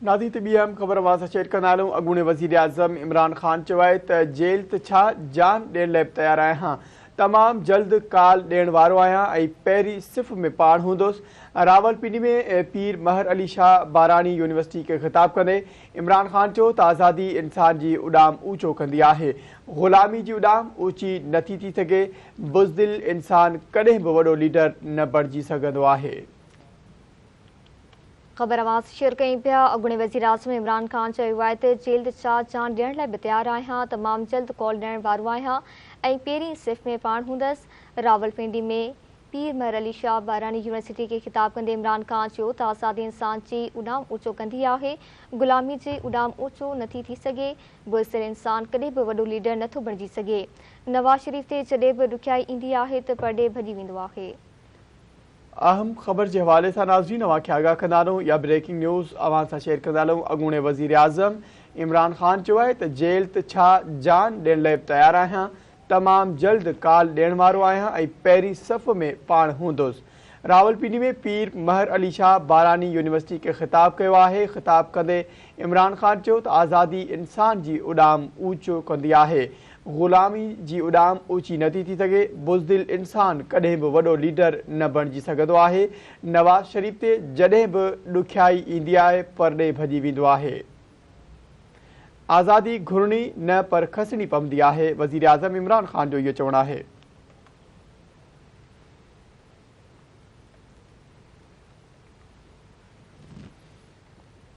ناظرين ته ٻي اهم خبر اوهان سان شيئر ڪندا هلون اڳوڻي وزيراعظم عمران خان چيو آهي ته جيل ته ڇا جان ڏيڻ لاء به تيار آهيان تمام جلد ڪال ڏيڻ وارو آهيان ۽ پهرين صف ۾ پاڻ هوندس راولپنڊي ۾ پير مهر علي شاهه باراني يونيورسٽي کي خطاب ڪندي عمران خان چيو ته آزادي انسان جي اڏام اوچو ڪندي آهي غلامي جي اڏام اوچي نٿي ٿي سگهي بزدل انسان ڪڏهن به وڏو ليڊر نه بڻجي سگهندو آهي. خبر اوهان سان شيئر ڪيون پيا، اڳوڻي وزيراعظم عمران خان چيو آهي ته جيل ڇا جان ڏيڻ لاء به تيار آهيان، تمام جلد ڪال ڏيڻ وارو آهيان ۽ پهرين صف ۾ پاڻ هوندس. راولپنڊي ۾ پير مهر علي شاهه باراني يونيورسٽي کي خطاب ڪندي عمران خان چيو ته آزادي انسان جي اڏام اوچو ڪندي آهي، غلامي جي اڏام اوچو نٿي ٿي سگهي، بزدل انسان ڪڏهن به وڏو ليڊر نٿو بڻجي سگهي، نواز شريف تي جڏهن به ڏکيائي ايندي آهي ته پرڏيهه ڀڄي ويندو آهي. اهم خبر جي حوالي سان ناظرين اوهان کي آگاهه ڪندا هلون يا بريڪنگ نيوز اوهان سان شيئر ڪندا هلون اڳوڻي وزيراعظم عمران خان چيو آهي ته جيل ته ڇا جان ڏيڻ لاء به تيار آهيان تمام جلد ڪال ڏيڻ وارو آهيان ۽ پهرين صف ۾ پاڻ هوندس راولپنڊي ۾ پير مهر علي شاهه باراني يونيورسٽي کي خطاب ڪيو آهي خطاب ڪندي عمران خان چيو ته آزادي انسان جي اڏام اوچو ڪندي آهي غلامي جي اڏام اوچي نٿي ٿي سگهي، بزدل انسان ڪڏهن به وڏو ليڊر نه بڻجي سگهندو آهي، نواز شريف تي جڏهن به ڏکيائي ايندي آهي پرڏيهه ڀڄي ويندو آهي. آزادي گهرڻي نه پر کسڻي پوندي آهي، وزيراعظم عمران خان جو اهو چوڻ آهي.